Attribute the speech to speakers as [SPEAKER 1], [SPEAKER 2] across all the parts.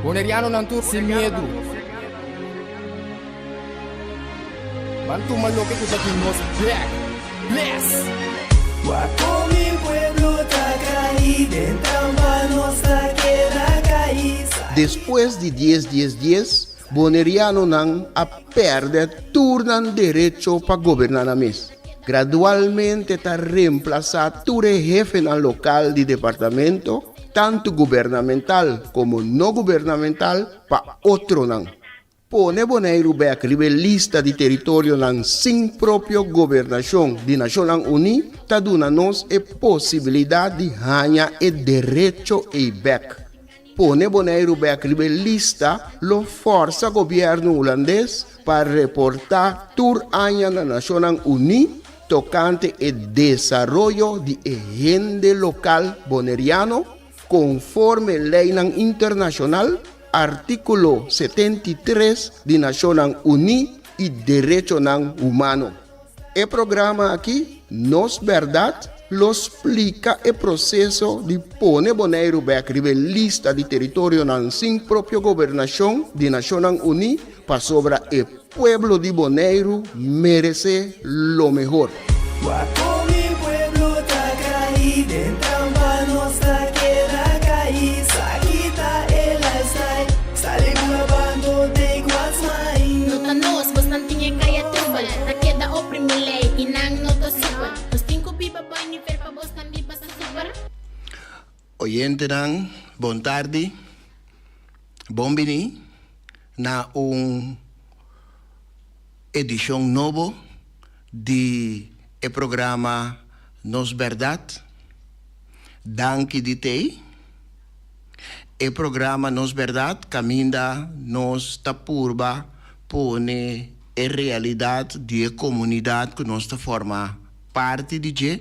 [SPEAKER 1] Bonerianonan tur sin miedu. Ban tuma loke ku ta di nos bek. Bless!
[SPEAKER 2] Wak kon mi pueblo ta kai den trampa nos ta keda kai.
[SPEAKER 3] Despues di dies dies dies, Bonerianonan a pèrdè tur nan derecho pa goberná nan mes. Gradualmente ta remplasá tur e hefenan lokal di departamento, tantu gubernamental komo no gubernamental, pa otronan. Pone Boneiru bèk riba e lista di teritorionan sin propio gobernashon di Nashonnan Uní ta duna nos e posibilidat di haña e derecho ei bèk. Pone Boneiru bèk riba e lista lo fòrsa gobièrnu hulandes pa reportá tur aña na Nashonnan Uní tokante e desaroyo di e hende lokal boneriano konforme leinan internashonal, artíkulo 73 di Nashonnan Uní i derechonan humano. E programa aki, Nos Bèrdat, lo splika e proseso di pone Boneiru bèk riba e lista di teritorionan sin propio gobernashon di Nashonnan Uní pasobra e pueblo di Boneiru meresé lo mehor.
[SPEAKER 2] Wak kon mi pueblo ta kai den trampa nos ta keda kai sa kita e lifestyle sali bula bando take what's mine.
[SPEAKER 4] No ta nos, bosnan tin e kaya trubel Ta keda oprimi lei i nan no ta super Nos tin ku biba bai nivel pa bosnan biba sa super.
[SPEAKER 3] Oyentenan, bon tardi. Bon bini na un edishon nobo di e programa Nos Bèrdat. Danki di tei. E programa Nos Bèrdat kaminda nos ta purba pone e realidat di e komunidat ku nos ta forma parti di dje,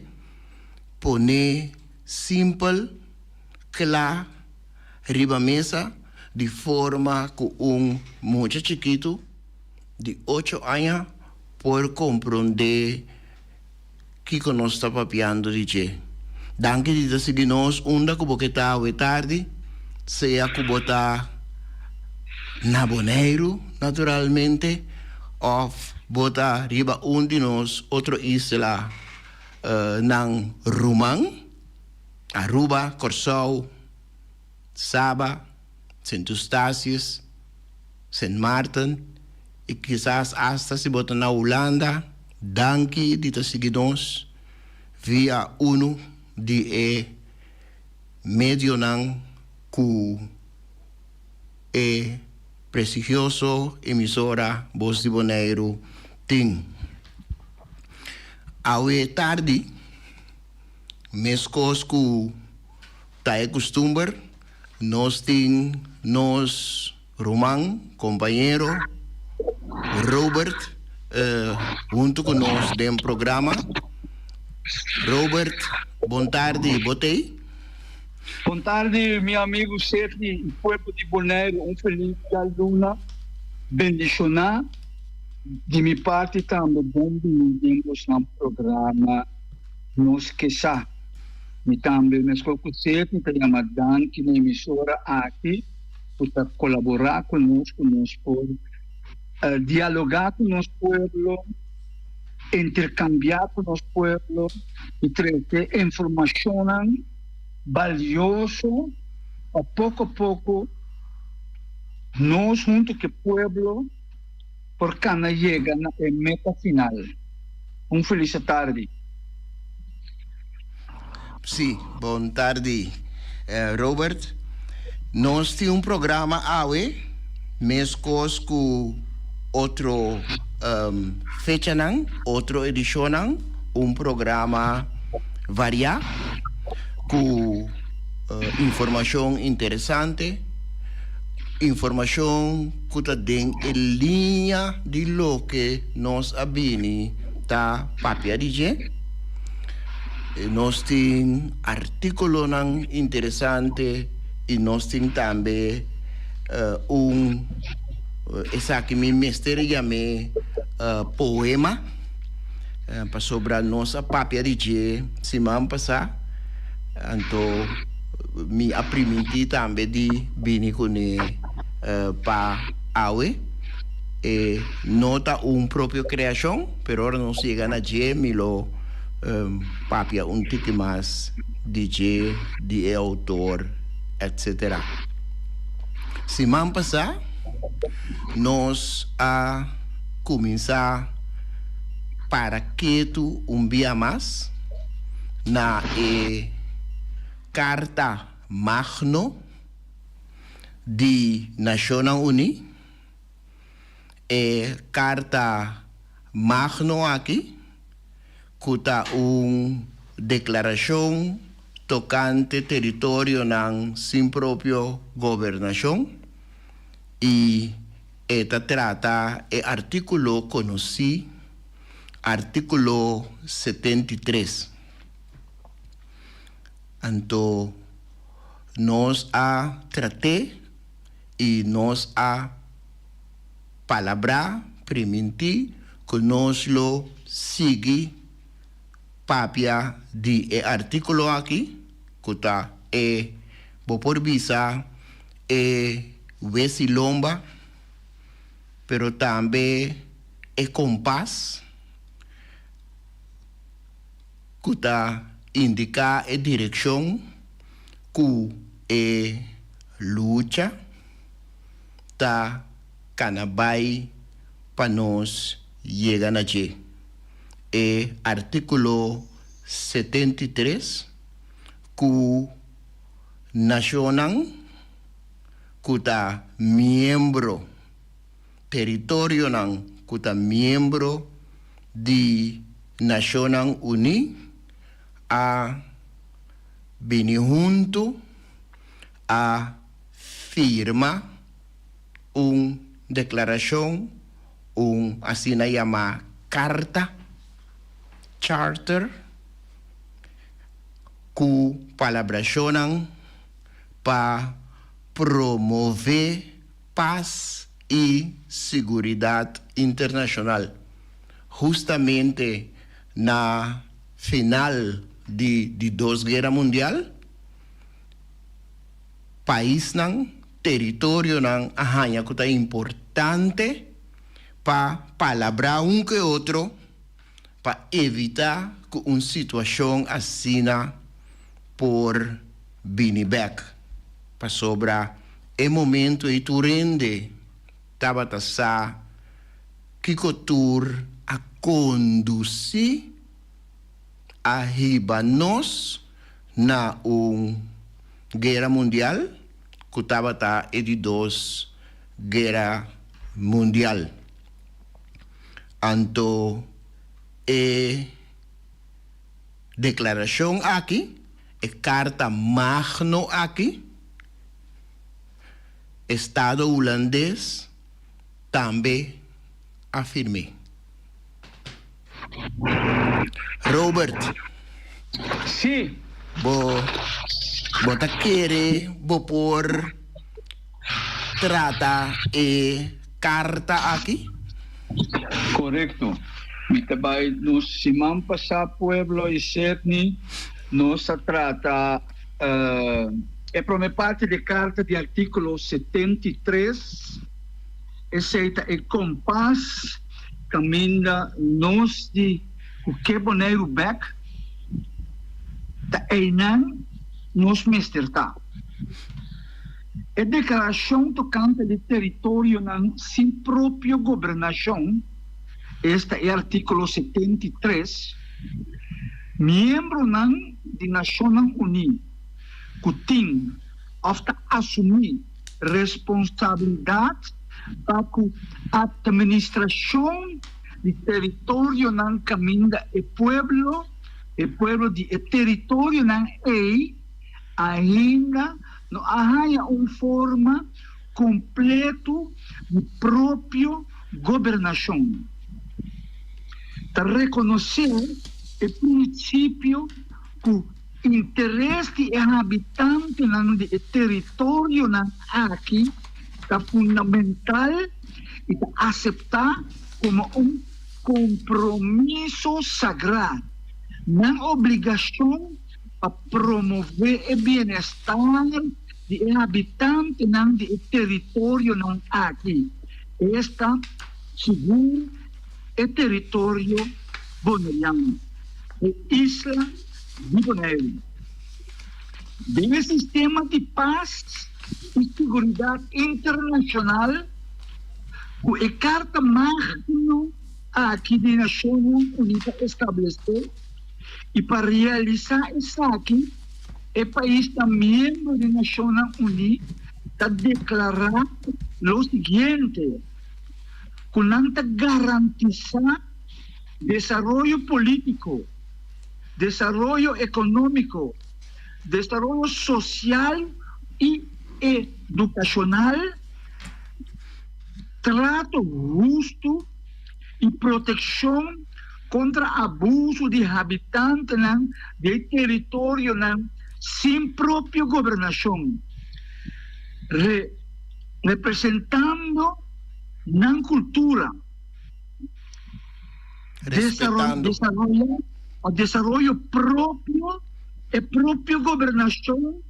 [SPEAKER 3] pone simpel, kla riba mesa di forma ku un mucha chikitu di ocho aña por komprondé kiko nos ta papiando di dje. Danki di ta sigui nos unda ku bo ke ta awe tardi, sea ku bo ta na Boneiru naturalmente òf bo ta riba un di nos otro isla nan ruman, Aruba, Kòrsou, Saba, Sint Eustatius, Sint Maarten y kisas hasta si bo ta na Hulanda, danki di ta sigui nos via uno di e medionan cu e prestigioso emisora Bos di Boneiru tin. Awe tardi, mescos cu ta e custumber, nos tin nos ruman, compañero Robert hunto cu nos den programa. Robert, bon tardi, bo t'ey?
[SPEAKER 5] Bon tardi mi amigo Sergi y pueblo di Boneiru un feliz djaluna bendiciona di mi parti tambe bon bini den bosnan programa Nos Ke Sa. Mi tambe meskos ku Sergi ta yama danki na emisora aki ku ta kolabora ku nos ku nos por dialoga ku nos pueblo, interkambiá ku nos pueblo y trese informashonnan balioso pa poko poko nos huntu ku e pueblo por kana yega na e meta final. Un felis tardi.
[SPEAKER 3] Sí, bon tardi Robert. Nos tin un programa awe meskos ku otro fechanan, otro edishonnan, un programa variá ku informashon interesante, informashon ku ta den e liña di loke nos a bini ta papia di dje. Nos tin artíkulonan interesante i nos tin tambe un, esaki mi mester yam'é poema, pasobra nos a papia di dje siman pasá, anto mi a primintí tambe di bini kuné. pa awe. E no ta un propio creacion, pero ora nos yega na dje mi lo papia un tiki mas di dje, di e autor, etc. Siman pasa nos a cuminsa para ketu un bia mas na e Carta Magno di Nashonnan Uní. E Karta Magno aki, ku ta un deklarashon tokante teritorionan sin propio gobernashon i e ta trata e artíkulo konosí Artíkulo 73. Anto nos a trat'é i nos a palabrá, primintí, ku nos lo sigui papia di e artíkulo aki, ku ta e, bo por bisa, e wesi lomba, pero tambe e kompas ku ta indiká e direkshon ku e lucha ta kana bai pa nos yega na dje. E artíkulo 73 ku nashonnan ku ta miembro, teritorionan ku ta miembro di Nashonnan Uní a bini huntu a firma un deklarashon, un asina yamá karta, charter, ku palabrashonnan pa promové pas i siguridat internashonal. Hustamente na final di di dos guera mundial, paisnan, teritorionan a haña ku ta importante pa palabrá un ku e otro pa evitá ku un situashon asina por bini bèk. Pasobra e momento ei tur hende tabata sa kiko tur a kondusí, a hiba nos na un guera mundial ku tabata e di dos guera mundial. Anto e deklarashon aki, e karta magno aki, Estado Hulandes tambe a firm'é. Robert.
[SPEAKER 5] Sí.
[SPEAKER 3] Bo bo ta kere bo por trata e karta aki?
[SPEAKER 5] Korekto. Mi ta bai nos siman pasá pueblo i Sydney nos a trata e prome parti di e karta di artíkulo 73. Esei ta e kompas kaminda nos di ku ke Boneiru bèk, ta einan nos mester ta. E deklarashon tokante di teritorionan sin propio gobernashon, esta e artíkulo 73, miembronan di Nashonnan Uní ku tin òf ta asumí Responsabilidat pa ku atministrashon di teritorionan kaminda e pueblo, e pueblo di e teritorionan ei ainda no a haña un forma kompleto di propio gobernashon. Ta rekonosé e prinsipio ku. Interes di e habitantenan di e teritorionan aki ta fundamental i ta aseptá komo un kompromiso sagrá. Nan obligashon pa promové e bienestar di e habitantenan di e teritorionan aki, esta sigur e teritorio boneriano, e isla di Boneiru. Den e sistema di pas i siguridat internashonal ku e Karta Magno aki di Nashonnan Uní ta establesé i pa realisá esaki e paisnan miembro di Nashonnan Uní ta deklará lo siguiente, ku nan ta garantisá desaroyo polítiko, desaroyo ekonómiko, desaroyo sosial i edukashonal, trato hustu i protekshon kontra abusu di habitantenan di e teritorionan sin propio gobernashon, representando nan kultura, desaroyo propio, e propio gobernashon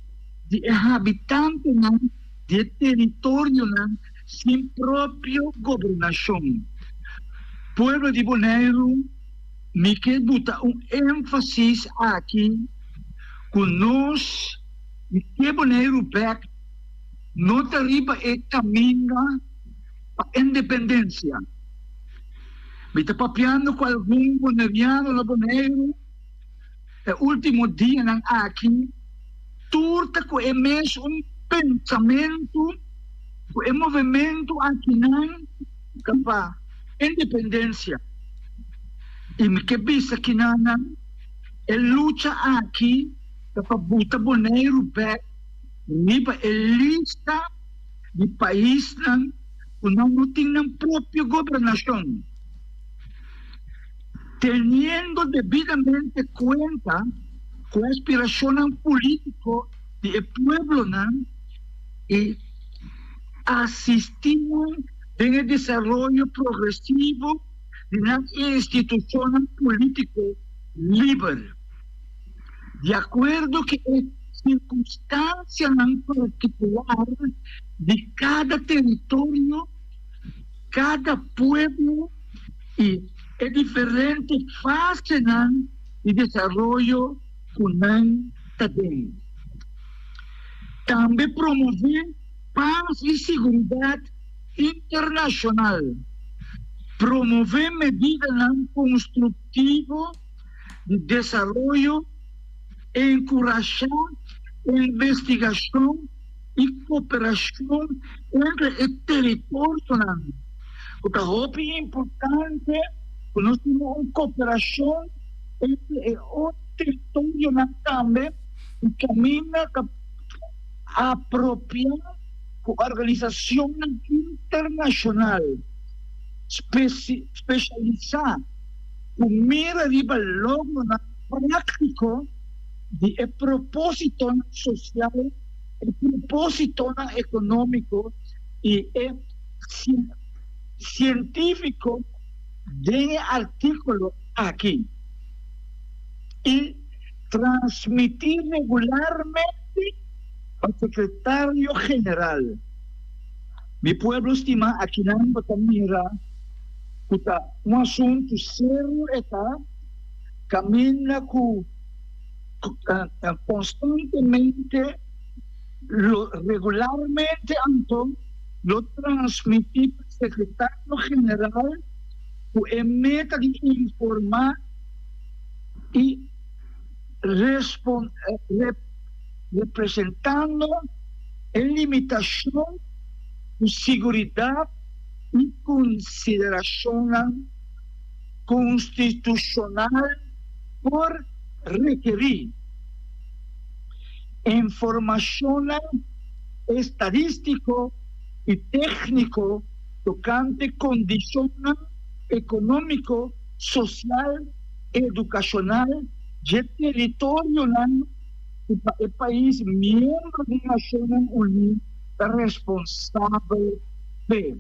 [SPEAKER 5] di e habitantenan di e teritorionan sin propio gobernashon. Pueblo di Boneiru, mi ke buta un énfasis aki ku nos di ke Boneiru bèk no ta riba e kaminda pa independensia. Mi ta papiando ku algun boneriano na Boneiru e último dianan aki, tur ta ku e mes un pensamentu ku e movementu akinan ta pa independensia. I mi ke bisa kinanan e lucha aki ta pa buta Boneiru bek riba e lista di paisnan ku nan no tin nan propio gobernashon, teniendo debidamente kuenta ku e aspirashonnan polítiko di e pueblonan i asistí nan den e desaroyo progresivo di nan institushonnan polítiko liber, di akuerdo ku e sirkunstansianan partikular di kada teritorio, kada pueblo i e diferente fasenan di desaroyo ku nan ta den. Tambe promové pas i siguridat internashonal, promové medidanan konstruktivo di desaroyo, enkurashá investigashon i koperashon entre e teritorionan, ku ta hopi importante ku nos tin un koperashon entre e otro teritorionan tambe i kaminda ta apropiá ku organisashonnan internashonal spesialisá ku mira riba logronan práktiko di e propósitonan sosial, e propósitonan ekonómiko i e sientífiko den e artíkulo aki i transmití regularmente pa Sekretario General. Mi pueblo stimá, akinan bo ta mira ku ta un asuntu serio e ta kaminda ku konstantemente lo regularmente anto lo transmití pa Sekretario General ku e meta di informá i representando e limitashon ku siguridat i konsiderashonnan konstitushonal por rekerí. Informashonnan estadístiko i tékniko tokante kondishonnan ekonómiko, sosial, edukashonal dje teritorionan ku pa e pais miembro di Nashonnan Uní ta responsabel p'e.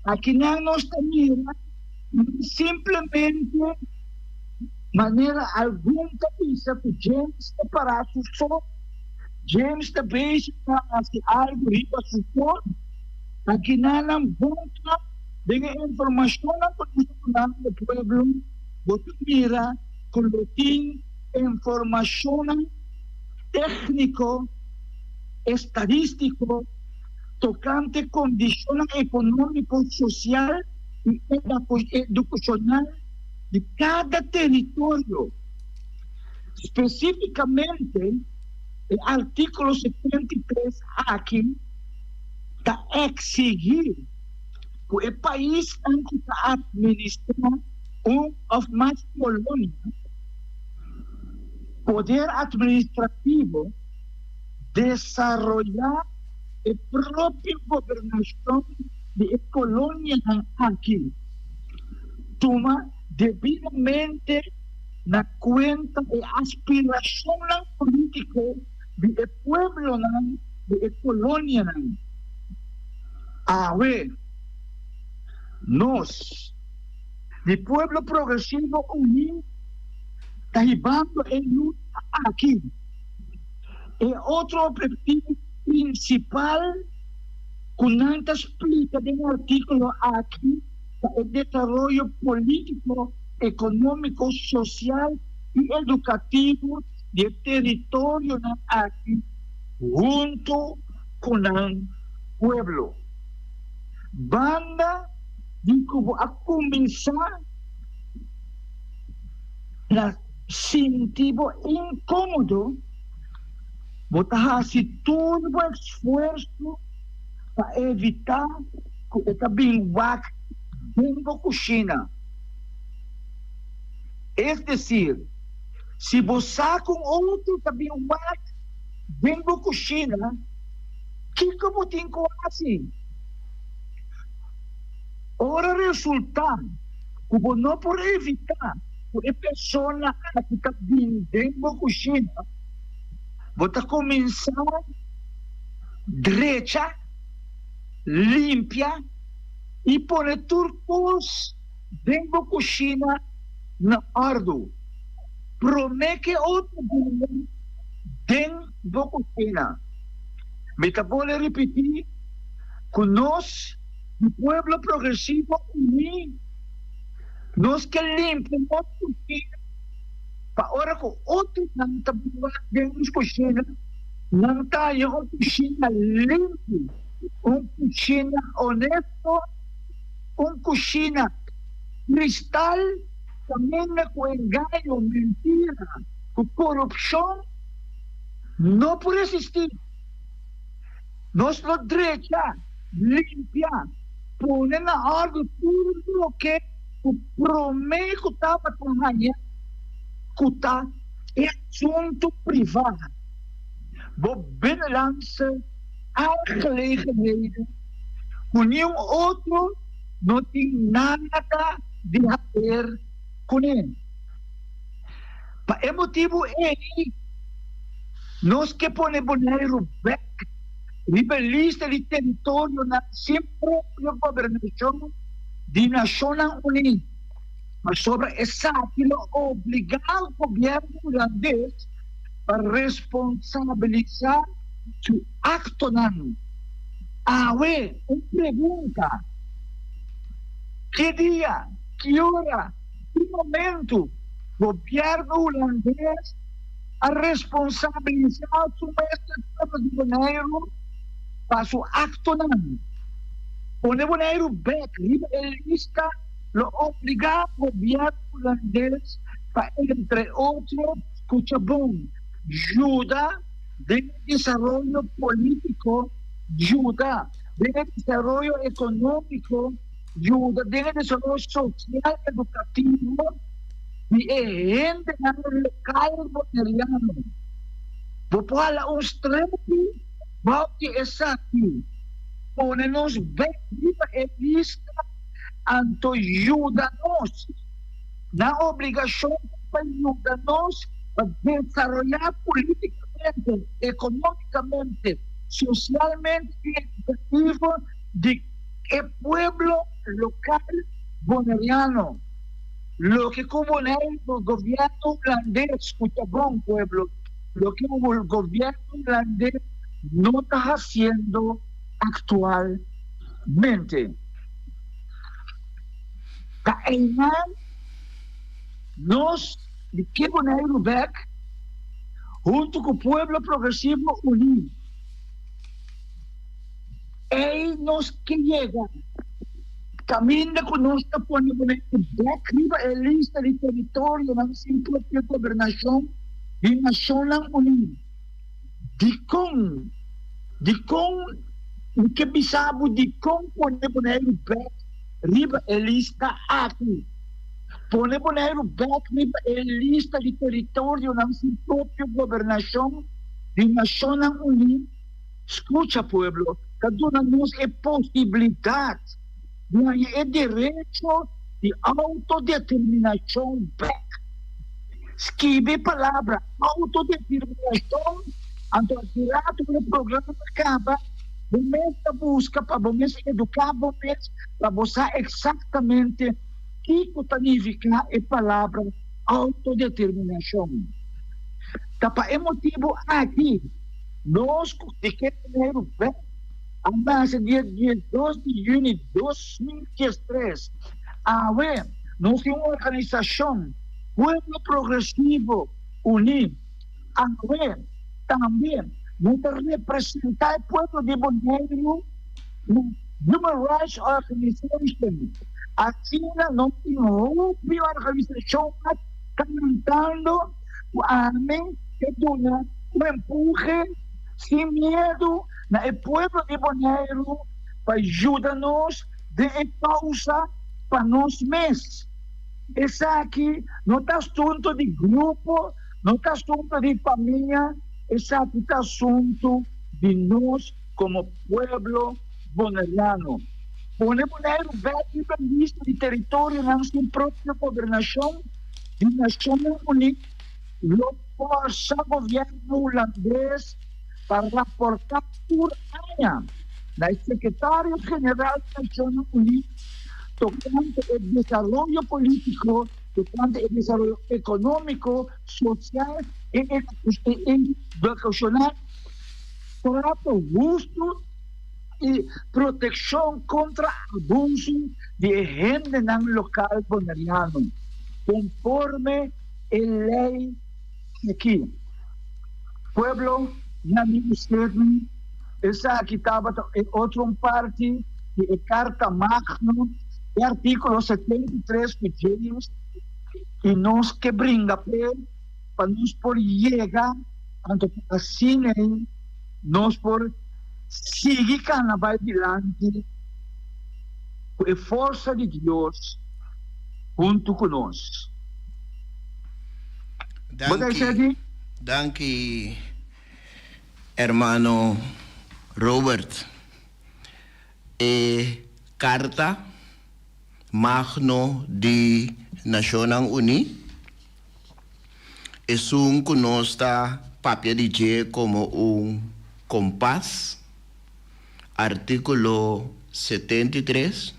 [SPEAKER 5] Akinan nos ta mira simplemente manera algun ta bisa ku James ta pará su so. James ta bezig ta hasi algu riba su for, Akinanan bon kla den e informashonnan ku nos ta dunando pueblo, bo ta mira ku lo tin informashonnan tékniko, estadístiko tokante kondishonnan ekonómiko, sosial i edukashonal di kada teritorio. Spesífikamente e artíkulo 73 aki ta eksigí ku e paisnan ku ta atministrá un òf mas kolonia, poder atministrativo desaroyá e propio gobernashon di e kolonianan aki, tuma debidamente na kuenta e aspirashonnan polítiko di e pueblonan di e kolonianan. Awe, nos, di Pueblo Progresivo Uní, ta hibando e lucha aki. E otro ophetivo prinsipal ku nan ta splika den e artíkulo aki ta e desaroyo polítiko, ekonómiko, sosial i edukativo di e teritorionan aki huntu ku nan pueblo. Banda di ku bo a kuminsá na sinti bo inkómodo, bo ta hasi tur bo esfuerso pa evitá ku e ta bin wak den bo kushina. Es desir, si bo sa ku un otro ta bin wak den bo kushina, kiko bo tin ku hasi? Ora resultá ku bo no por evitá ku e persona aki ta bin den bo kushina, bo ta kuminsá drecha, limpia i pone tur kos den bo kushina na òrdu promé ku e otro bini den bo kushina. Mi ta bolbe ripití ku nos di Pueblo Progresivo Uní nos ke limpia nos kushina pa ora ku otronan ta bin wak den nos kushina nan ta haña un kushina limpi, un kushina honesto, un kushina kristal kaminda ku engaño, mentira, ku korupshon no por existí. Nos lo drecha, limpia, pone na òrdu tur loke ku promé ku tabata haña ku ta e asuntu privá, bo binnenlandse aangelegenheden, ku niun otro no tin nada di haber kuné. Pa e motibu ei, nos ke pone Boneiru bèk riba e lista di teritorionan sin propio gobernashon di Nashonnan Uní, pasobra esaki lo obligá gobièrnu hulandes pa responsabilisá su aktonan. Awe, un pregunta, Ki dia, ki ora, ki momentu Gobièrnu hulandes a responsabilisá su mes e pueblo di Boneiru pa su aktonan. Pone Boneiru bèk riba e lista lo obligá gobièrnu hulandes pa entre otro skucha bon, yuda den e desaroyo polítiko, yuda den e desaroyo ekonómiko, yuda den e desaroyo sosial edukativo di e hendenan lokal boneriano. Bo por hala un strepi bou di esaki, pone nos bek riba e lista anto yuda nos. Nan obligashon ta pa yuda nos pa desaroyá polítikamente, ekonómikamente, sosialmente i edukativo di e pueblo lokal boneriano. Loke ku Boneiru, gobièrnu hulandes, skucha bon pueblo, Loke gobièrnu hulandes no ta hasiendo aktualmente. Ta einan nos di Ke Boneiru Bèk huntu ku Pueblo Progresivo Uní ei nos ke yega kaminda ku nos ta pone Boneiru bèk riba e lista di teritorionan sin propio gobernashon di Nashonnan Uní. Dikon? Dikon mi ke bisa bo dikon pone Boneiru bèk riba e lista aki? Pone Boneiru bèk riba e lista di teritorionan sin propio gobernashon di Nashonnan Uní, skucha pueblo, ta duna nos e posibilidat di haña e derecho di outodeterminashon bèk. Skibi e palabra autodeterminacion, anto di rato cu e programa caba, bo mes ta busca pa bo mes educa bo mes pa bo sa exactamente kico ta nifica e palabra autodeterminacion. Ta pa e motibo aki nos cu di ke Boneiru bek a nace dia diesdos di juni 2013. Awe nos tin un organisacion, Pueblo Progresivo Uní. Awe tambe nos ta representa e pueblo di Boneiru na Human Rights Organization. Asina nos tin hopi organisacion ta lantando cu ami ke duna un empuhe sin miedu na e pueblo di Boneiru pa yuda nos den e kousa pa nos mes. Esaki no ta asuntu di grupo, no ta asuntu di famia, esaki ta asuntu di nos komo pueblo boneriano. Pone Boneiru bek riba e lista di teritorionan sin propio gobernashon di Nashonnan Uní lo forsa gobièrnu hulandes pa raportá tur aña na e Sekretario General di Nashonnan Uní tokante e desaroyo polítiko, tokante e desaroyo ekonómiko, sosial i edukashonal, trato hustu i protekshon kontra abusu di e hendenan lokal boneriano, konforme e lei aki. Pueblo, mi amigu Stephen, esaki tabata e otro un parti di e Carta Magno, e artículo 73 ku James i nos ke bringa p'e pa nos por yega, anto pa asina ei nos por sigui kana bai dilanti ku e forsa di Dios huntu ku nos. Bo ta
[SPEAKER 3] Danki, danki hermano Robert. E Karta Magno di Nashonnan Uní, esun ku nos ta papia di dje komo un kompas, artíkulo 73,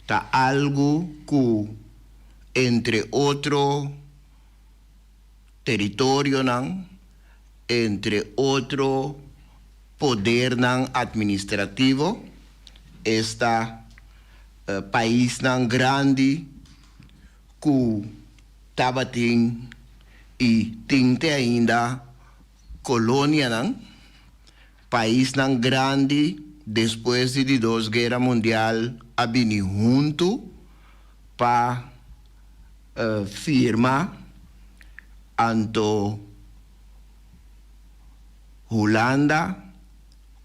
[SPEAKER 3] ta algu ku entre otro teritorionan, entre otro podernan administrativo, esta paisnan grandi ku tabatin i tin te ainda kolonianan, paisnan grandi despues di di dos guera mundial a bini huntu pa firma anto Hulanda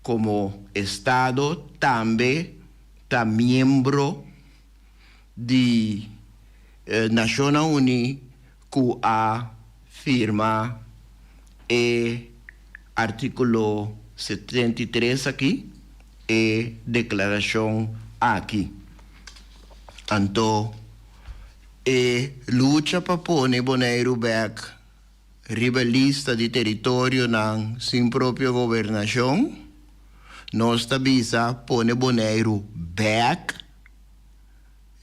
[SPEAKER 3] komo estado tambe ta miembro di Nashonnan Uní ku a firma e artíkulo 73 aki, e deklarashon aki. Anto e lucha pa pone Boneiru bèk riba lista di teritorionan sin propio gobernashon, nos ta bisa pone Boneiru bèk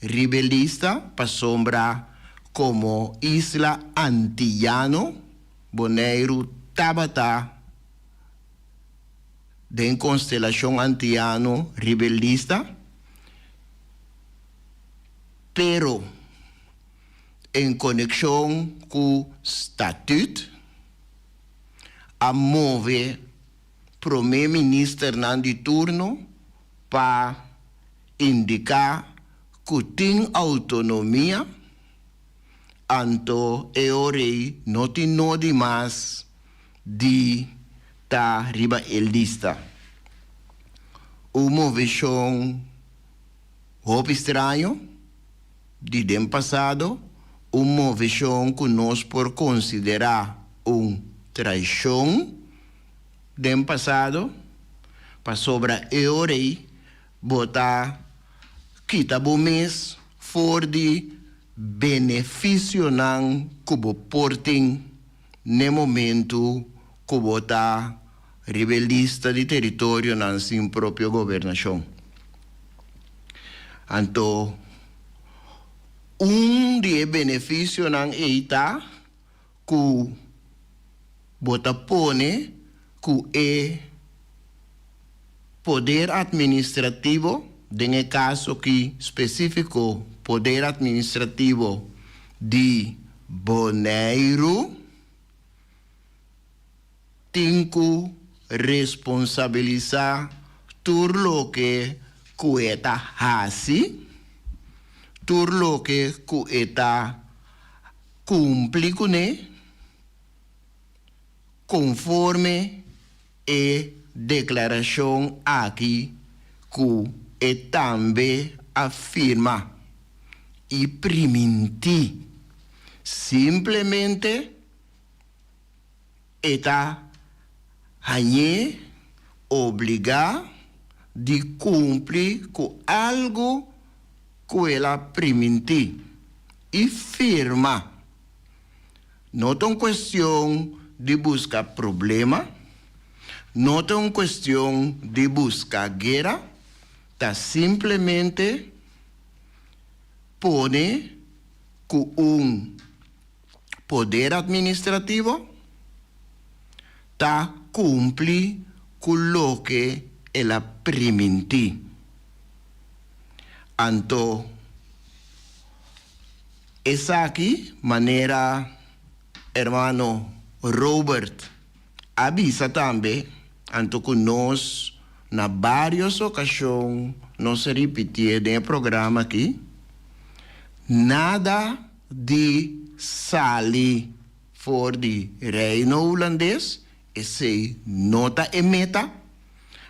[SPEAKER 3] riba e lista pasobra komo isla antiyano. Boneiru tabata den konstelashon antiano riba e lista, pero en konekshon ku Statüt a move promé ministernan di turno pa indiká ku tin outonomia, anto e ora ei no tin nodi mas di ta riba e lista. Un moveshon hopi straño di den pasado, un moveshon ku nos por konsiderá un traishon den pasado, pasobra e ora ei bo ta kita bo mes for di benefisionan ku bo por tin n'e momentu ku bo ta riba e lista di teritorionan sin propio gobernashon. Anto, un di e benefisionan ei ta ku bo ta pone ku e poder administrativo, den e kaso aki spesífiko poder administrativo di Boneiru, tin ku responsabilisá tur loke ku e ta hasi, tur loke ku e ta kumpli kuné konforme e deklarashon aki ku e tambe a firma i primintí. Simplemente e ta hañ'é obligá di kumpli ku algu ku el a primintí i firma. No ta un kuestion di buska problema, no ta un kuestion di buska guera, ta simplemente pone ku un poder administrativo ta kumpli ku loke el a primintí. Anto esaki manera hermano Robert a bisa tambe, anto ku nos na varios okashon nos a ripitié den e programa aki, nada di sali for di Reino Hulandes, esei no ta e meta,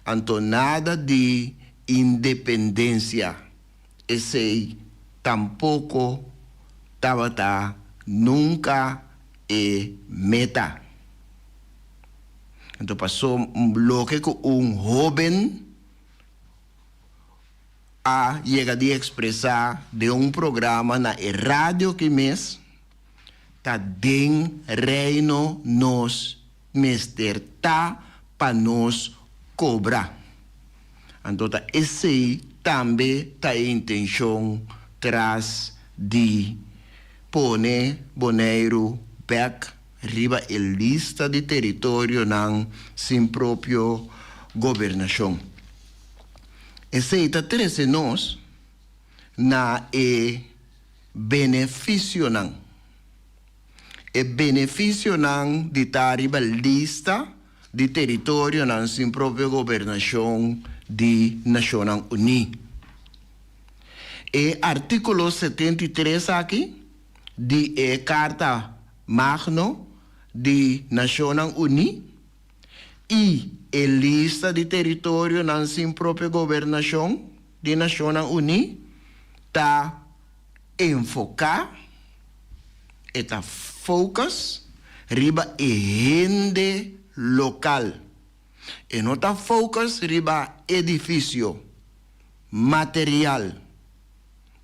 [SPEAKER 3] anto nada di independensia, esei tampoko tabata nunka e meta. Anto paso loke ku un hoben a yega di ekspresá den un programa na e radio aki mes, ta den Reino nos mester ta pa nos kobra. Anto ta esei tambe ta e intenshon tras di pone Boneiru bèk riba e lista di teritorionan sin propio gobernashon. Esei ta trese nos na e benefisionan. E benefisionan di ta riba lista di teritorionan sin propio gobernashon di Nashonnan Uní. E artíkulo 73 aki di e Karta Magno di Nashonnan Uní i e lista di teritorionan sin propio gobernashon di Nashonnan Uní ta enfoká, e ta focus, riba e hende lokal. E no ta focus riba edifisio, material.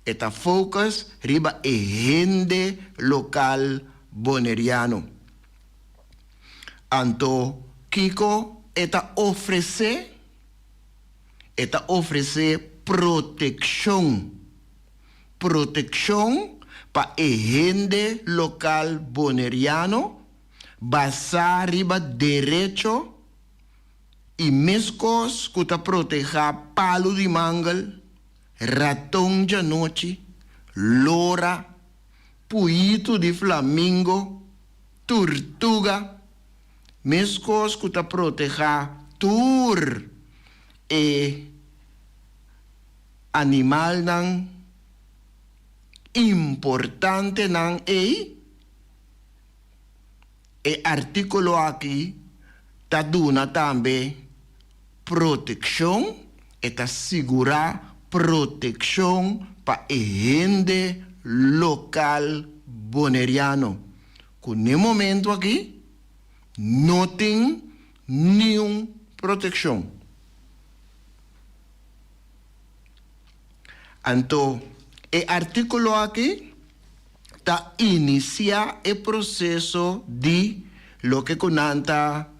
[SPEAKER 3] E ta focus riba e hende lokal boneriano. Anto kiko e ta ofresé? E ta ofresé protekshon. Protekshon pa e hende lokal boneriano. Basá riba derecho i meskos ku ta protehá palu di mangel, raton djanochi, lora, puyitu di flamingo, turtuga, meskos ku ta protehá tur e animalnan importantenan ei. E artíkulo aki ta duna tambe protekshon, e ta sigurá protekshon pa e hende lokal boneriano, ku n'e momentu aki no tin niun protekshon. Anto e artíkulo aki ta inisiá e proseso di loke ku nan ta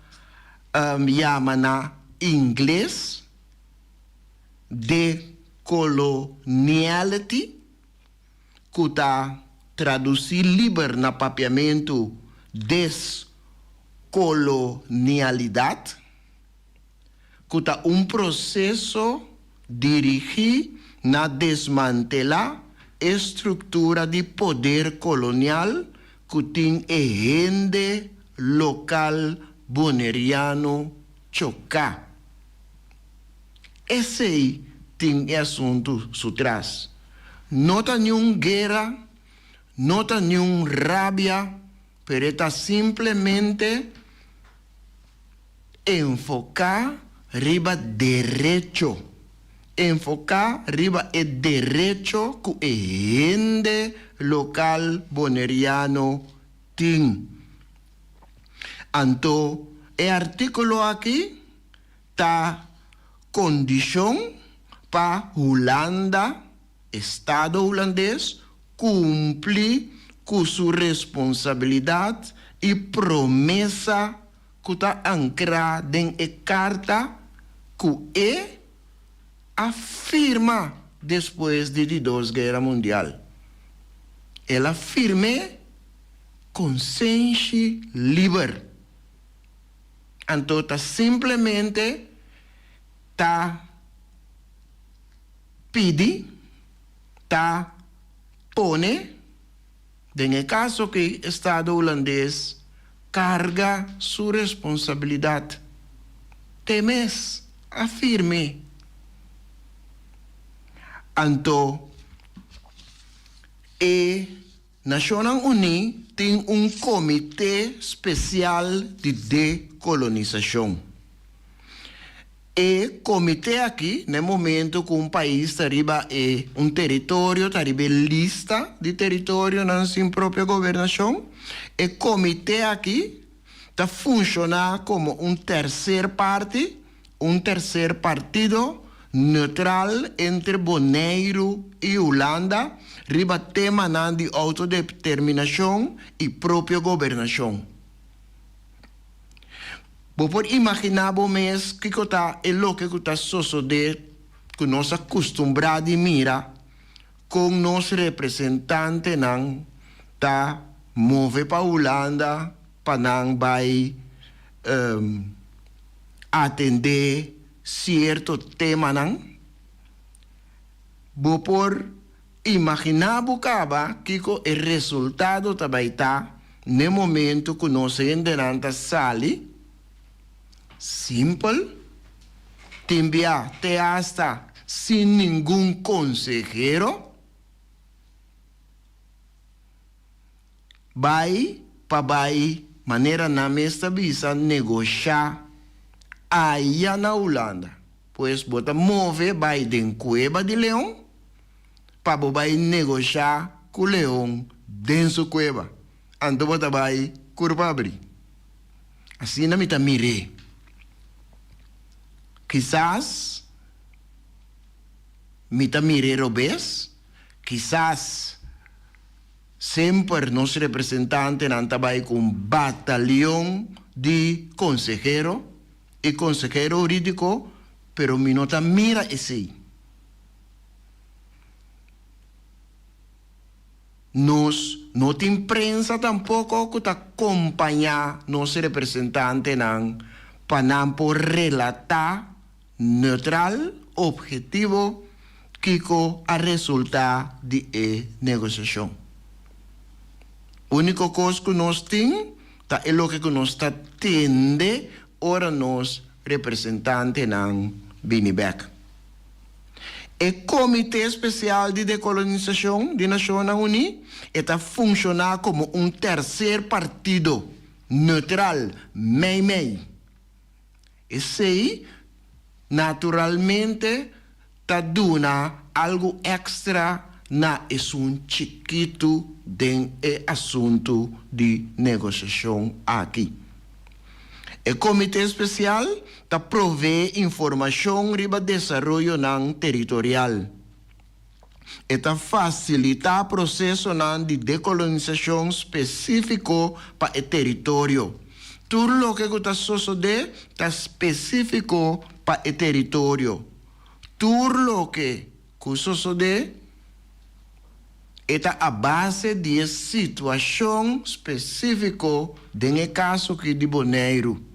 [SPEAKER 3] yama na ingles decoloniality, ku ta tradusí liber na papiamentu deskolonialidat. ku ta un proseso dirigí na desmantelá e struktura di poder kolonial ku tin e hende lokal boneriano choká. Esei tin e asuntu su tras. No ta niun guera, no ta niun rabia, pero e ta simplemente Enfoká riba derecho. Enfoká riba e derecho ku e hende lokal boneriano tin. Anto e artíkulo aki ta kondishon pa Hulanda, Estado Hulandes, kumpli ku su responsabilidat i promesa ku ta ankrá den e karta ku e a firma despues di Di Dos Guera Mundial. El a firm'é konsenshi liber. Anto ta simplemente ta pidi, ta pone. Den e kaso aki Estado Hulandes karga su responsabilidat te mes a firme. Anto e Nashonnan Uní tin un komité spesial di dekolonisashon. E komité aki, na e momento ku un pais ta riba e un teritorio ta riba e lista di teritorionan sin propio gobernashon, e komité aki ta funshoná komo un terser parti, un terser partido neutral entre Boneiru i Hulanda riba temanan di outodeterminashon i propio gobernashon. Bo por imaginá bo mes kiko ta e loke ku ta sosodé ku nos a kustumbrá di mira kon nos representantenan ta move pa Hulanda pa nan bai atendé sierto temanan? Bo por Imaginá bo kaba kiko e resultado ta bai ta n'e momento ku nos hendenan ta sali simpel, tin bia te asta sin ningun konsehero, bai pa bai manera nan mes ta bisa negoshá aya na Hulanda. Pues bo ta move bai den kueba di leon pa bo bai negoshá ku leon den su kueba. Anto bo ta bai kurpa abrí. Asina mi ta mir'é. Kisas mi ta mir'é robes, kisas semper nos representantenan ta bai ku un batalion di konsehero. E konsehero hurídiko, pero mi no ta mira esei. Nos no tin prensa tampoko ku ta kompañá nos representantenan pa nan por relatá neutral, obhetivo, kiko a resultá di e negosiashon. Úniko kos ku nos tin ta e loke ku nos ta tende ora nos representantenan bini bèk. E Komité Spesial di Dekolonisashon di Nashonnan Uní e ta funshoná komo un terser partido neutral meimei. Esei naturalmente ta duna algu èkstra na esun chikitu den e asuntu di negosiashon aki. E Komité Spesial ta proveé informashon riba desaroyonan teritorial. E ta fasilitá prosesonan di dekolonisashon spesífiko pa e teritorio. Tur loke ku ta sosodé ta spesífiko pa e teritorio. Tur loke ku sosodé e ta a base di e situashon spesífiko den e kaso ki di Boneiru.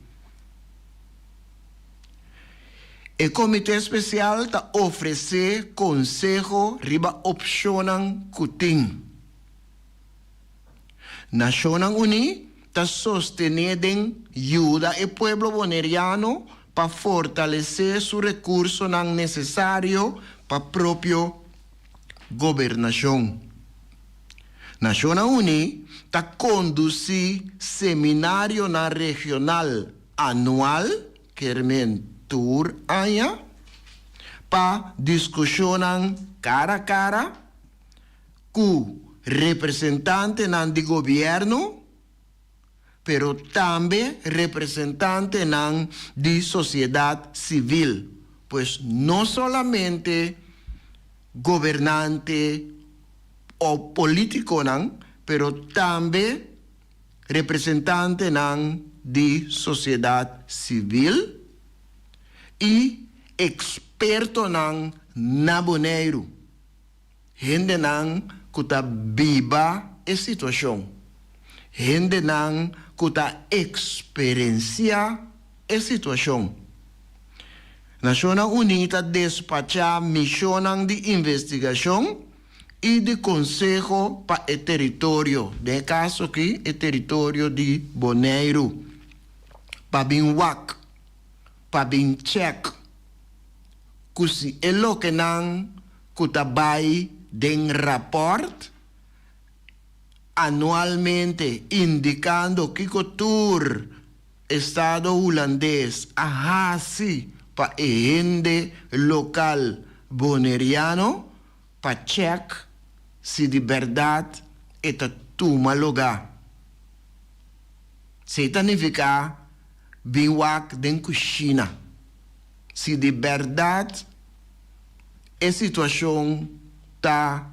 [SPEAKER 3] E Komité Spesial ta ofresé konseho riba opshonnan ku tin. Nashonnan Uní ta sostené den yuda e pueblo boneriano pa fortalesé su rekursonan nesesario pa propio gobernashon. Nashonnan Uní ta kondusí seminarionan regional anual, kermen tur aña, pa diskushonnan kara kara ku representantenan di gobièrnu, pero tambe representantenan di sosiedat sivil, pues no solamente gobernante o polítikonan, pero tambe representantenan di sosiedat sivil i ekspertonan na Boneiru, hendenan ku ta biba e situashon, hendenan ku ta eksperensiá e situashon. Nashonnan Uní ta despachá mishonnan di investigashon i di konseho pa e teritorio, den e kaso aki e teritorio di Boneiru, pa bin wak, pa bin chèk ku si e lokenan ku ta bai den rapòrt anualmente indikando kiko tur Estado Hulandes a hasi pa e hende lokal boneriano pa chèk si di bèrdat e ta tuma lugá. Esei ta nifiká bin wak den kushina si di bèrdat e situashon ta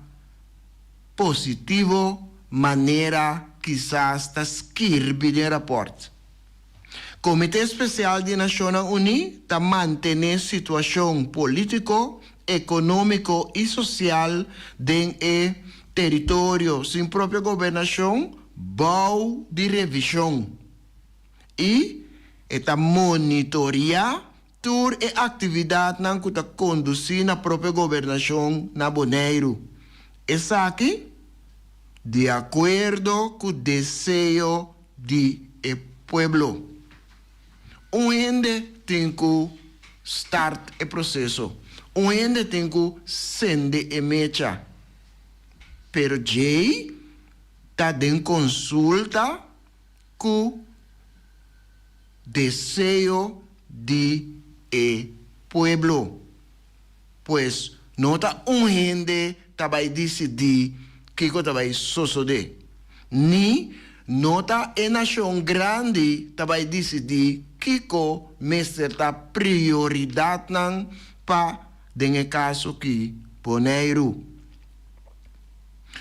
[SPEAKER 3] positivo manera kisas ta skirbi den rapòrt. Komité Spesial di Nashonnan Uní ta mantené situashon polítiko, ekonómiko i sosial den e teritorio sin propio gobernashon bou di revishon i e ta monitoriá Tur e aktividatnan ku ta kondusí na propio gobernashon na Boneiru. Esaki di akuerdo ku deseo di e pueblo. Un hende tin ku start e proseso. Un hende tin ku sende e mecha. Pero djei ta den konsulta ku deseo di e pueblo. Pues no ta un hende ta bai disidí kiko ta bai sosodé, ni no ta e nashon grandi ta bai disidí kiko mester ta prioridatnan pa, den e kaso ki, Boneiru.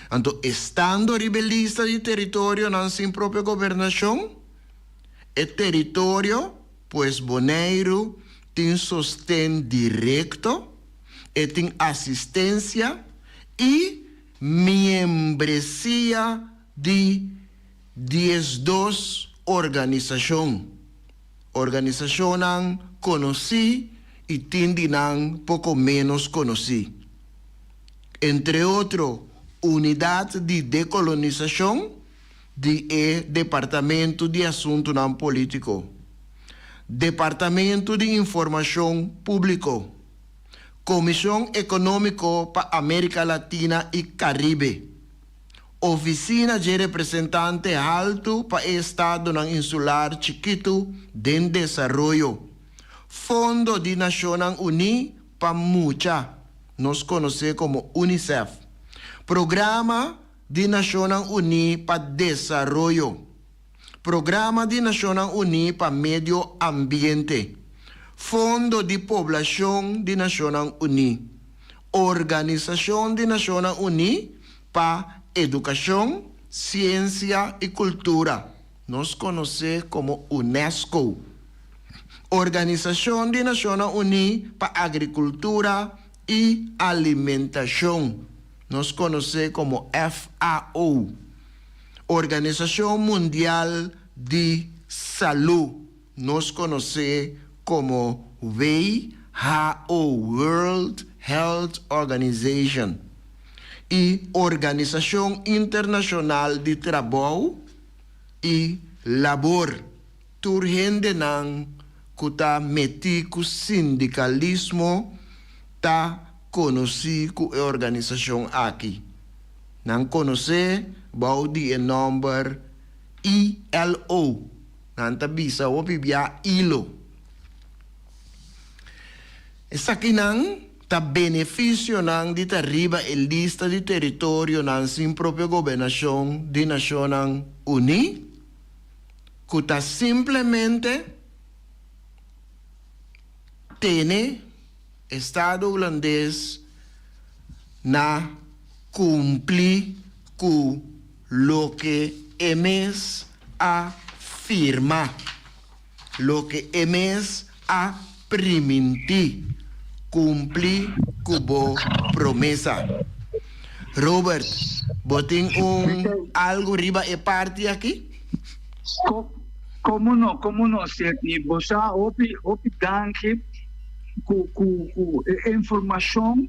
[SPEAKER 3] Anto estando riba e lista di teritorionan sin propio gobernashon, E teritorio, pues Boneiru, tin sosten direkto, e tin asistensia i. Miembresia di 12 organisashon. Organisashonnan konosí i tin di nan poko ménos konosí. Entre otro Unidat di Dekolonisashon di e Departamentu di Asuntunan Polítiko, Departamentu di Informashon Públiko, Komishon Ekonómiko pa Amérika Latina i Karibe, Ofisina dje Representante Haltu pa e Estadonan Insular Chikitu den Desaroyo, Fondo di Nashonnan Uní pa Mucha, nos konosé komo UNICEF, Programa di Nashonnan Uní pa Desaroyo, Programa di Nashonnan Uní pa Medio Ambiente, Fondo di Poblashon di Nashonnan Uní, Organisashon di Nashonnan Uní pa Edukashon, Siensia i Kultura, nos konosé komo UNESCO, Organisashon di Nashonnan Uní pa Agrikultura i Alimentashon, nos konosé komo FAO, Organisashon Mundial di Salú, nos konosé komo WHO, World Health Organization, i Organisashon Internashonal di Trabou i Labor. Tur hendenan ku ta metí ku sindikalismo ta konosí ku e organisashon aki. Nan konosé bou di e nòmber ILO. Nan ta bisa hopi bia ilo. Esakinan ta benefisionan di ta riba e lista di teritorionan sin propio gobernashon di Nashonnan Uní, ku ta simplemente tene Estado Hulandes na kumpli ku loke e mes a firma, loke e mes a primintí, kumpli ku bo promesa. Robert, bo tin un algu riba e parti aki?
[SPEAKER 5] Komo no, komo no, Sidney. Bo sa hopi, hopi danki ku ku ku e informashon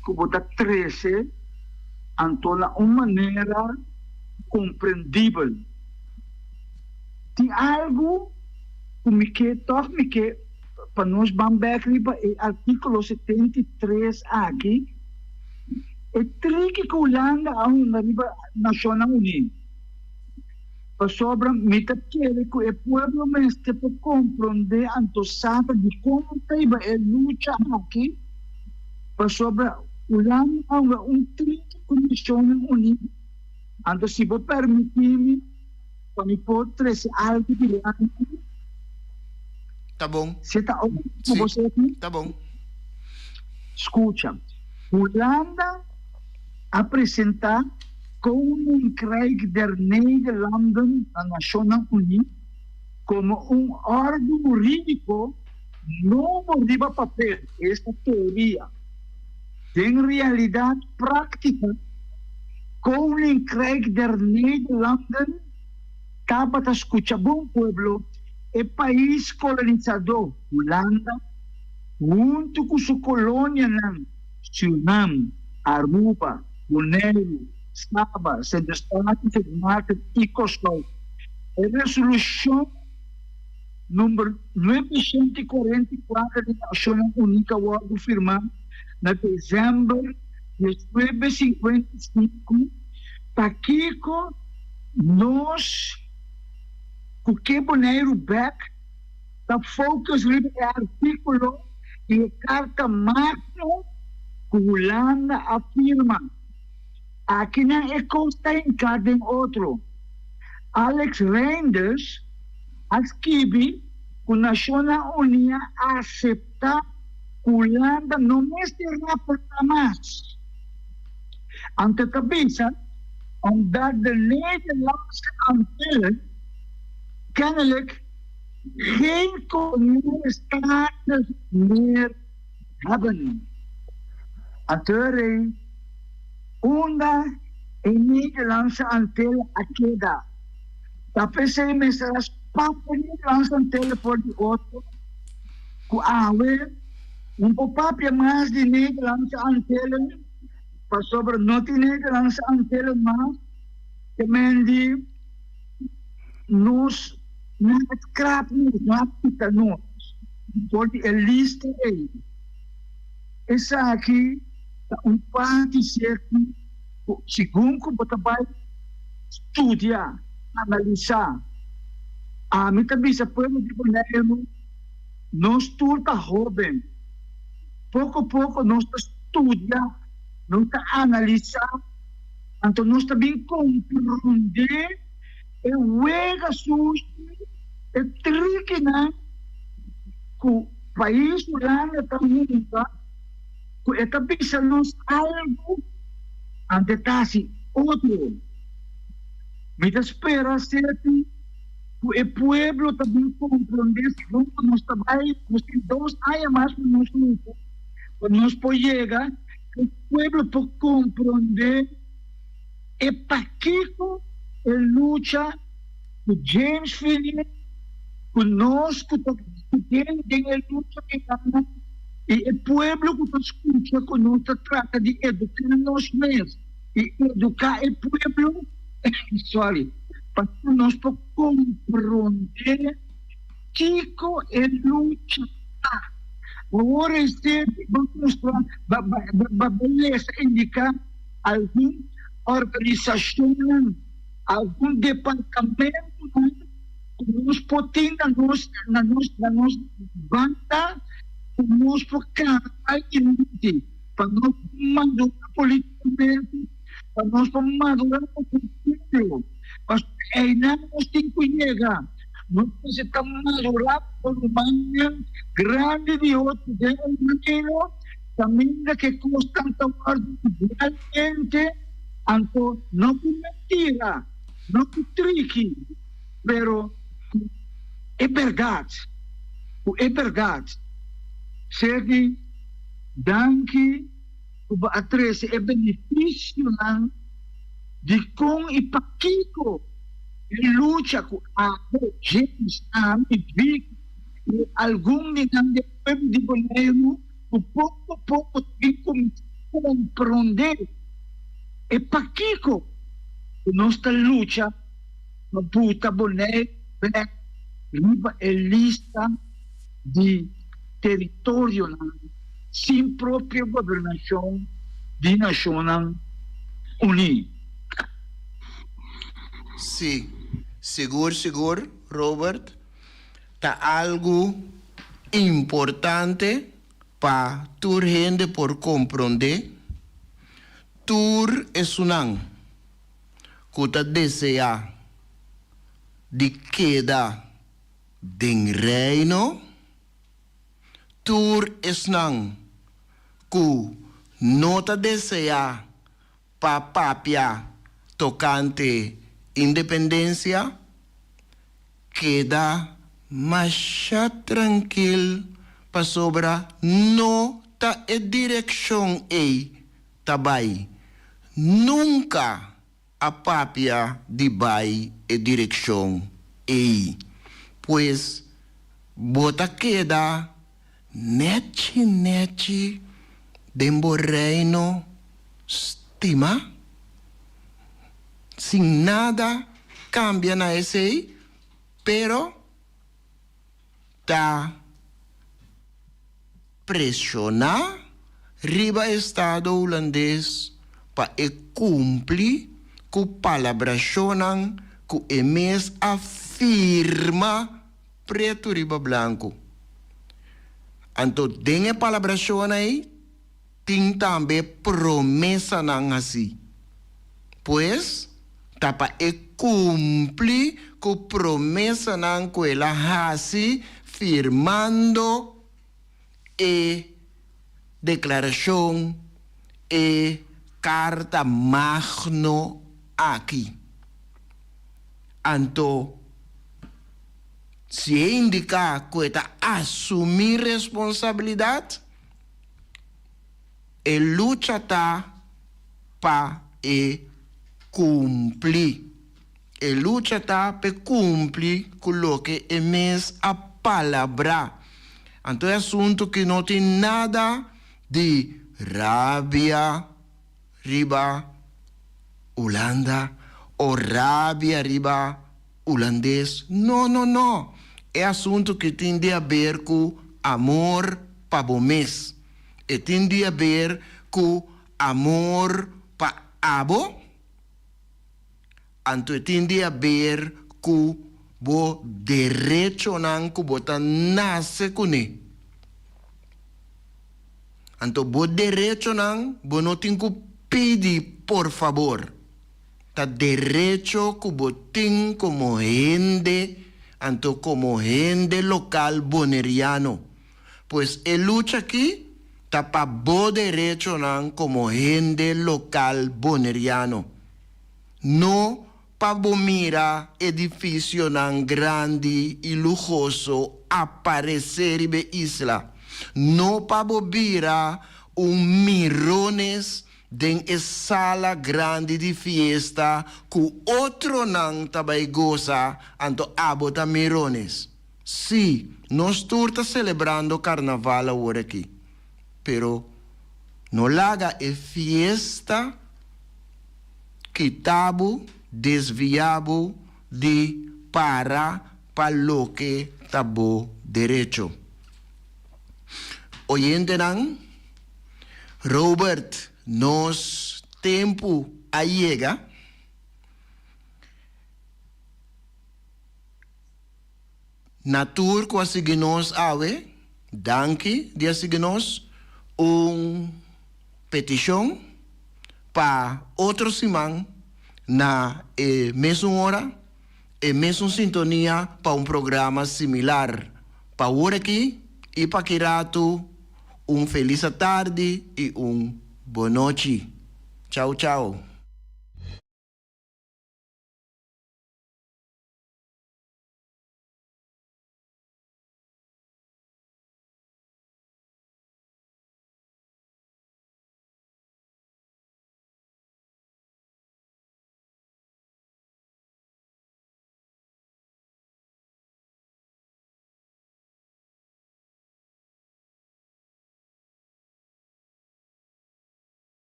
[SPEAKER 5] ku bo ta trese anto na un manera komprendibel. Tin algu ku mi ke tòg mi ke pa nos ban bèk riba e artíkulo 73 aki, e triki ku Hulanda a hunga riba Nashonnan Uní. Pasobra mi ta kere ku e pueblo mester por komprondé anto sa ta dikon ta riba e lucha aki, pasobra Hulanda a hunga un triki ku Nashonnan Uní. Anto si bo permití mi pa mi por trese algu dilanti.
[SPEAKER 3] Ta bon.
[SPEAKER 5] Si ta ok ku bo
[SPEAKER 3] Si,
[SPEAKER 5] seki?
[SPEAKER 3] ta bon.
[SPEAKER 5] Skucha, Hulanda a presentá Koninkrijk der Nederlanden na Nashonnan Uní komo un òrdu hurídiko nobo riba papel, esta teoria. Den realidat práktika, Koninkrijk der Nederlanden tabata skucha bon pueblo, e pais kolonisadó Hulanda, huntu ku su kolonianan Surinam, Aruba, Boneiru, Saba, Sint Eustatius, Sint Maarten i Kòrsou. E resolushon number 944 di Nashonnan Uní ta wòrdu firmá na desèmber 1955. Pakiko nos ku ke Boneiru bèk ta focus riba e artíkulo i e karta magno ku Hulanda a firma? Akinan e kos ta hinká den otro. Alex Reinders a skibi ku Nashonnan Uní a aseptá ku Hulanda no mester raportá mas. Anto ta bisa, Omdat de Nederlandse Antillen kennelijk geen koloniale status meer hebben. Anto rei. Unda e Nederlandse Antillen a keda? Ta p'esei mester a spanta e Nederlandse Antillen for di otro ku awe no por papia mas di Nederlandse Antillen pasobra no tin Nederlandse Antillen mas te men di nos no a skrap nos, no a kita nos for di e lista ei. Esaki ta un parti sierto ku segun ku bo ta bai studia, analisá. Ami ta bisa pueblo di Boneiru, nos tur ta hóben. Poko poko nos ta studia, nos ta analisá, anto nos ta bin komprondé e wega sushi, e trikinan ku Pais Hulanda ta hunga ku e ta bisa nos algu ante ta hasi otro. Mi ta spera seti ku e pueblo ta bin komprondé segun ku nos ta bai, nos tin dos aña mas pa nos lucha pa nos por yega, ku e pueblo por komprondé e pakiko e lucha ku James Finian, ku nos ku ta den den e lucha di gana i e pueblo ku ta skucha ku nos ta trata di eduká nos mes i eduká e pueblo, sorry, pa nos por komprondé kiko e lucha ta. Awor esei bo mustra, bo lesa indiká algun organisashonnan. Algun departamentonan ku nos por tin na nos na nos na nos banda ku nos por kana bai dilanti pa nos madurá politikamente, pa nos por madurá komo pueblo. Pasobra einan nos tin ku yega. Nos mester ta madurá komo rumannan grandi di otro den un reino kaminda ku e kosnan ta wòrdu igualmente. Anto no ku mentira, no ku triki, pero ku e bèrdat, ku e bèrdat. Sergi, danki ku bo a trese e benefisionan di kon i pakiko e lucha ku abo, James, ami, Vicky i algun di nan den pueblo di Boneiru ku poko poko ta bin kuminsá komprondé e pakiko ku nos ta lucha pa buta Boneiru bèk riba e lista di teritorionan sin propio gobernashon di Nashonnan Uní.
[SPEAKER 3] Sí, sigur sigur, Robert. Ta algu importante pa tur hende por komprondé, tur esunnan ku ta deseá di keda den Reino, tur esnan ku no ta deseá Pa papia tokante independensia, keda masha trankil pasobra no ta e direkshon ei ta bai. Nunka a papia di bai e direkshon ei. Pues bo ta keda Nechi nechi den bo reino stima? Sin nada cambia na esey, pero ta presiona riba Estado Hulandes pa e cumpli cu palabracionnan cu e mes a firma Pretu riba blanku. Anto den e palabrashon ei tin tambe promesanan hasí. Pues, ta pa e kumpli ku promesanan ku el a hasi firmando e deklarashon, e Karta Magno aki. Anto, si e indiká ku e ta asumí responsabilidat, e lucha ta. pa e kumpli. E lucha ta p'e kumpli ku loke e mes a palabrá. Anto e asuntu ki no tin nada di rabia riba Hulanda o rabia riba Hulandes. No, no, no. E asuntu ki tin di haber ku amor pa bo mes. E tin di haber ku amor pa abo. Anto e tin di haber ku bo derechonan ku bo ta nase kuné. Anto bo derechonan bo no tin ku pidi por fabor. Ta derecho ku bo tin komo hende, anto komo hende lokal boneriano. Pues e lucha aki ta pa bo derechonan komo hende lokal boneriano. No pa bo mira edificionan grandi y luhoso aparece riba e isla. No pa bo bira un mirones den e sala grandi di fiesta cu otronan ta bay goza anto abo ta mirones. Sí, nos tur ta celebrando carnaval awor aki, pero no laga e fiesta kita bo, desvia bo di para pa loke ta bo derecho. Oyentenan, Robert, nos tempu a yega. Na tur ku a sigui nos awe, danki di a sigui nos. Un petishon pa otro siman na e mesun ora, e mesun sintonia pa un programa similar. Pa awor aki i pa ki ratu, un felis atardi i un bonochi. Chau chau.